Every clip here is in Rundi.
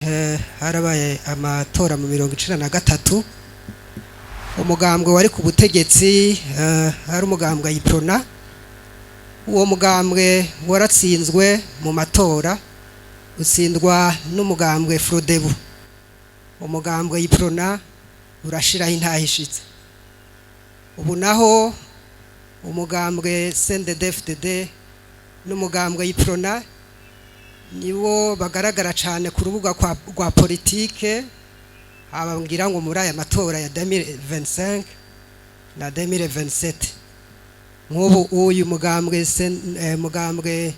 Harabaye amatora mu 93, umugambwe wari ku butegetsi hari umugambwe Uprona. Uwo mugambwe waratsinzwe mu matora, utsindwa n'umugambwe Frodebu. Umugambwe Uprona urashiraho intahishitse. Ubu naho umugambwe CNDD-FDD n'umugambwe Uprona niwo bagaragara cyane ku rubuga rwa politike, haba ngira ngo muri aya matora ya 2025 na 2027. Nk'ubu uyu mugambwe mugambwe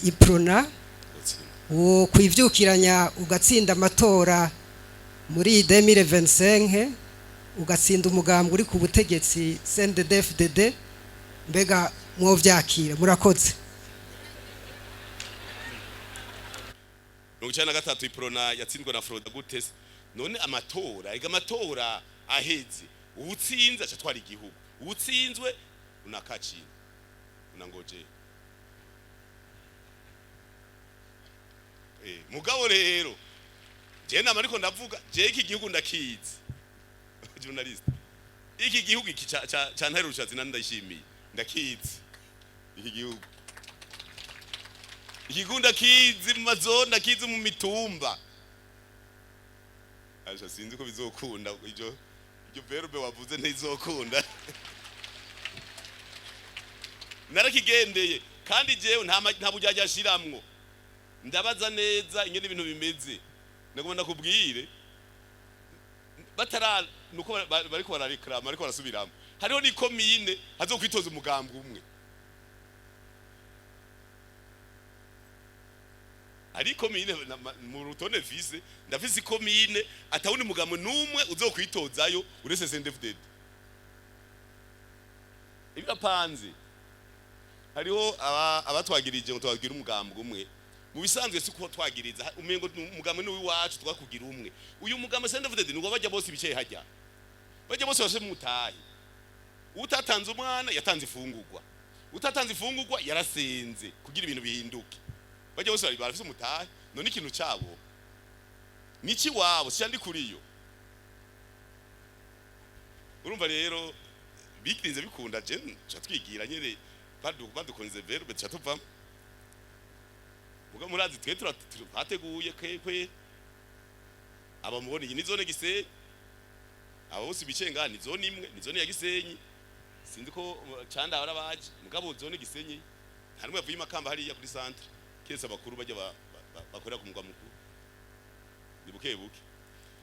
Uprona wo kwivyukiranya ugatsinda amatora muri 2025, ugatsinda umugambwe uri ku butegetsi CNDD-FDD, mbega mwovyakira? Murakoze. 93 Uprona yatsinzwe na Frodebu gute se? None amatora, ega amatora aheze, uwutsinze aca atwara igihugu, uwutsinzwe unakacina unangoje. Mugabo rero je nama ariko ndavuga, je iki gihugu ndakizi, journalist, iki gihugu iki ca Ntare Rushatsi ndayishimiye, ndakizi iki gihugu. Iki gihugu ndakizi mu mazone, ndakizi mu mitumba. Aje sinzi ko bizokunda, iryo verbe wavuze ntizokunda. Narakigendeye kandi jewe nta bujyajya ashiramwo, ndabaza neza ingene ibintu bimeze. Nagomba ndakubwire batara nuko bariko barareklama, ariko barasubiramo, hariho n'ikomine hazokwitoza umugambi umwe. Hari ikomine mu rutonde mfise, ndafise ikomine atawundi mugambi n'umwe uzokwitozayo uretse CNDD-FDD. Ibirapanze. Hariho abatwagirije ngo twagira umugambi umwe. Mu bisanzwe si ko twagiriza, umengo umugambi ni uwacu twakugira umwe. Uyu mugambi CNDD-FDD ni bajya bose bicaye hajya, bajya bose bose mutahe. Utatanze umwana yatanze ifungurwa, utatanze ifungurwa yarasenze kugira ibintu bihinduke. Bajya bose bari barafise umutahe. None ikintu cabo niki wabo si ndi kuriyo. Urumva rero bikirinze bikunda, je nca twigira nyene badukunze verbe tuca tuvamo. Muga murazi twe turateguye kwe aba mubona iyi ni zone Gisenyi, aba bose bicaye ngaha ni zone imwe, ni zone ya Gisenyi. Sinzi ko canda barabaje, mugabo zone Gisenyi nta numwe yavuye Makamba hariya kuri centre, kiretse abakuru bajya bakorera ku mugwa mukuru. Ni buke buke.